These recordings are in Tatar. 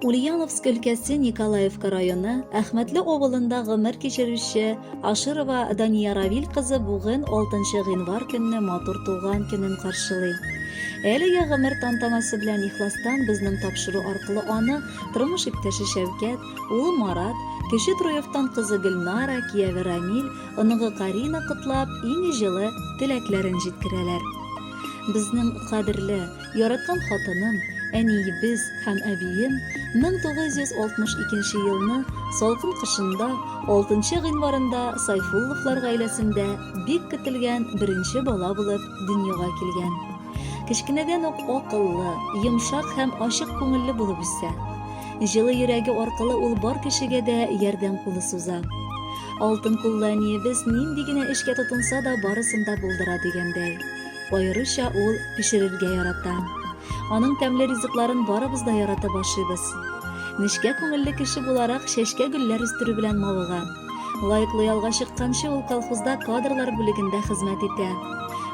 Ульяновск өлкәсе Николаевка районы Әхмәтле авылында гомер кичерүче Аширова Дания Равил кызы бүген 6 гыйнвар көнне матур туган көнен каршылый. Әлеге гомер тантанасы белән ихластан безнең тапшыру аркылы аны тормыш иптәше Шәүкәт, улы Марат, Кече Троевтан кызы Гөлнара, кияве Рамил, оныгы Карина котлап, иң җылы теләкләрен җиткерәләр. Безнең кадерле, Яраткан хатыным, әниебез һәм әбием 1962 елны салкын кышында, 6 гыйнварында Сайфулловлар гаиләсендә бик көтелгән беренче бала булып дөньяга килгән. Кечкенәдән үк акыллы, йомшак һәм ачык күңелле булып үсә. Җылы йөрәге аркылы ул бар кешегә дә ярдәм кулы суза. Алтын куллы әниебез нинди генә эшкә тотынса да барысын да булдыра дигәндәй. Аеруча ул пешерергә ярата. Аның тәмле ризыкларын барыбыз да яратып ашыйбыз. Нечкә күңелле кеше буларак чәчкә гөлләр үстерү белән мавыга. Лаеклы ялга чыкканчы ул колхозда кадрлар бүлегендә хезмәт итә.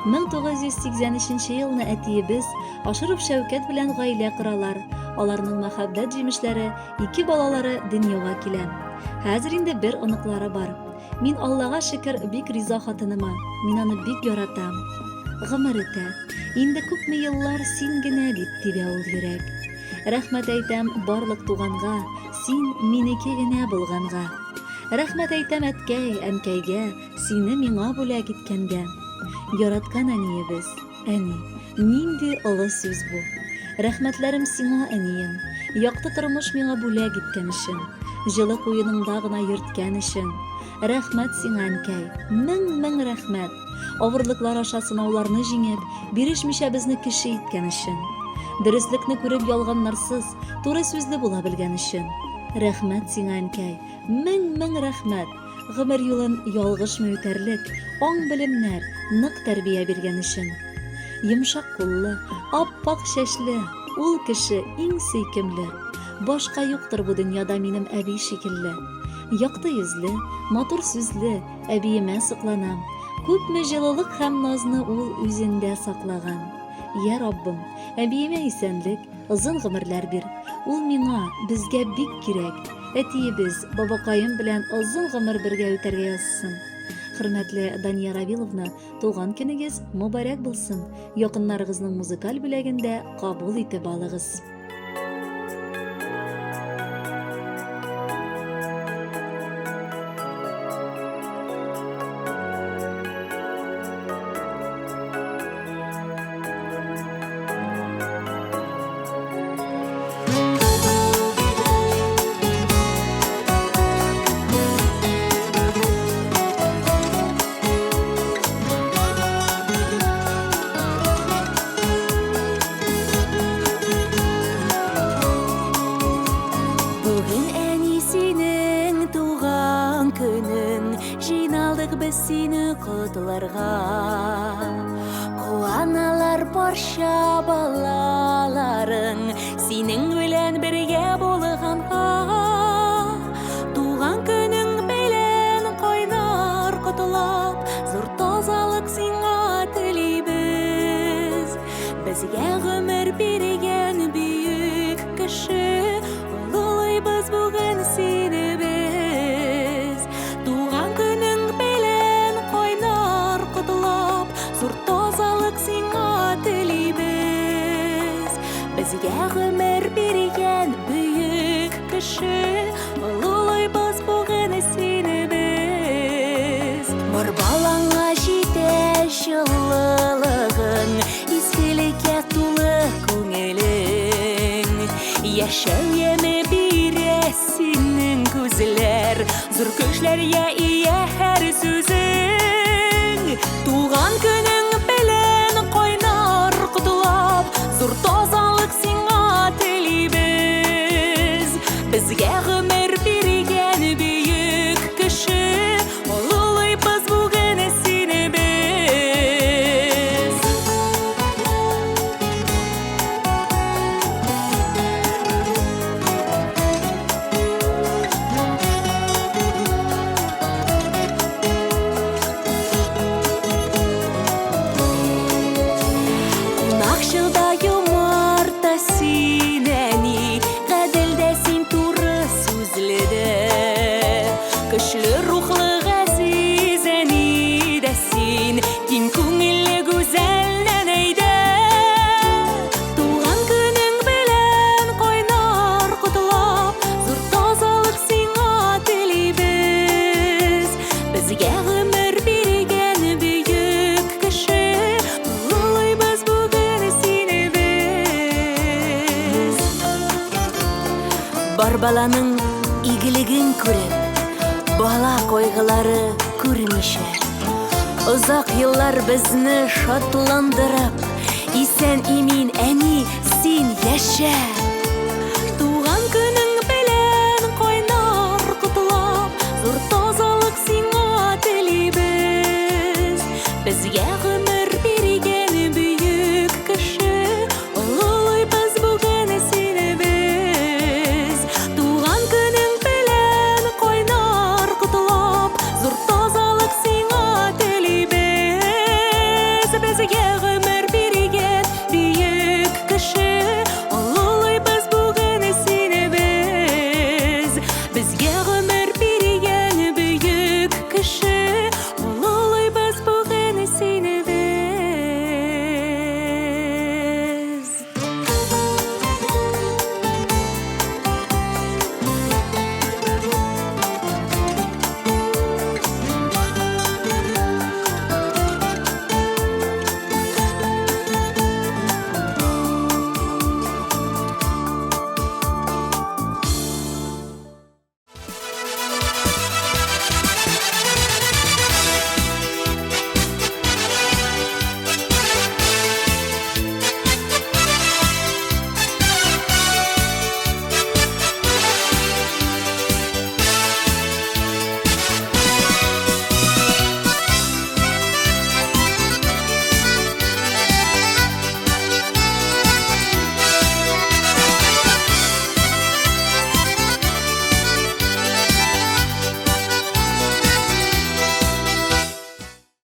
1983 елны әтиебез Ашыров Шәүкәт белән гаилә коралар. Аларның мәхәббәт җимешләре, ике балалары дөньяга килә. Хәзер инде бер оныклары бар. Мин Аллага шөкер, бик риза хатыныма. Мин аны бик яратам. Гомер үтә. Инде күпме еллар син генә дип тибә ул йөрәк. Рәхмәт әйтәм барлык туганга, син минеке генә булганга. Рәхмәт әйтәм әткәй, әнкәйгә, сине миңа бүләк иткәнгә. Яраткан әниебез. Әни, нинди олы сүз бу. Рәхмәтләрем сиңа, әнием. Якты тормыш миңа бүләк иткән өчен. Җылы куеныңда гына йөрткән өчен. Рәхмәт сиңа, әнкәй. Мең-мең рәхмәт. Авырлыклар аша сынауларны җиңеп, бирешмичә безне кеше иткән өчен. Дөреслекне күреп ялганнарсыз, туры сүзле була белгән өчен. Рәхмәт сиңа, әнкәй. Мең-мең рәхмәт. Гомер юлын ялгышмый үтәрлек аң-белемнәр, нык тәрбия биргән өчен. Йомшак куллы, ап-ак чәчле, ул кеше иң сөйкемле. Башка юктыр бу дөньяда минем әби шикелле. Якты йөзле, матур сүзле әбиемә сокланам. Күпме җылылык һәм назны ул үзендә саклаган. Йә Раббым, әбиемә исәнлек, озын гомерләр бир. Ул миңа, безгә бик кирәк. Әтиебез, бабакаем белән озын гомер бергә үтәргә язсын. Хөрмәтле Дания Равиловна, туган көнегез мөбарәк булсын. Якыннарыгызның музыкаль бүләген дә кабул итеп алыгыз. Бүген әни синең туган көнең, җыйналдык без сине котларга. Куаналар барча балаларың Синең белән бергә булганга. Туган көнең белән кайнар котлап, Зур тазалык сиңа телибез. Безгә гомер биргән бөек кеше, Олылыйбыз бүген сине без. Туган көнең белән кайнар котлап, Зур тазалык сиңа телибез. Безгә гомер биргән бөек кеше, Олылыйбыз бүген сине без. Бар балаңа җитә җылылыгың, Изгелеккә тулы күңелең. Яшәү яме бирә синең күзләр, Зур көчләргә ия һәр сүзең. Туган көнең белән кайнар котлап, Зур тазалык сиңа телибез. Безгә гомер биргән бөек кеше, Олылыйбыз бүген сине без. Кунакчыл да юмарт та син, әни, гадел дә син. Бар баланың игелеген күреп, бала кайгылары күрмичә. Озак еллар безне шатландырып, исән-имин, әни, син яшә!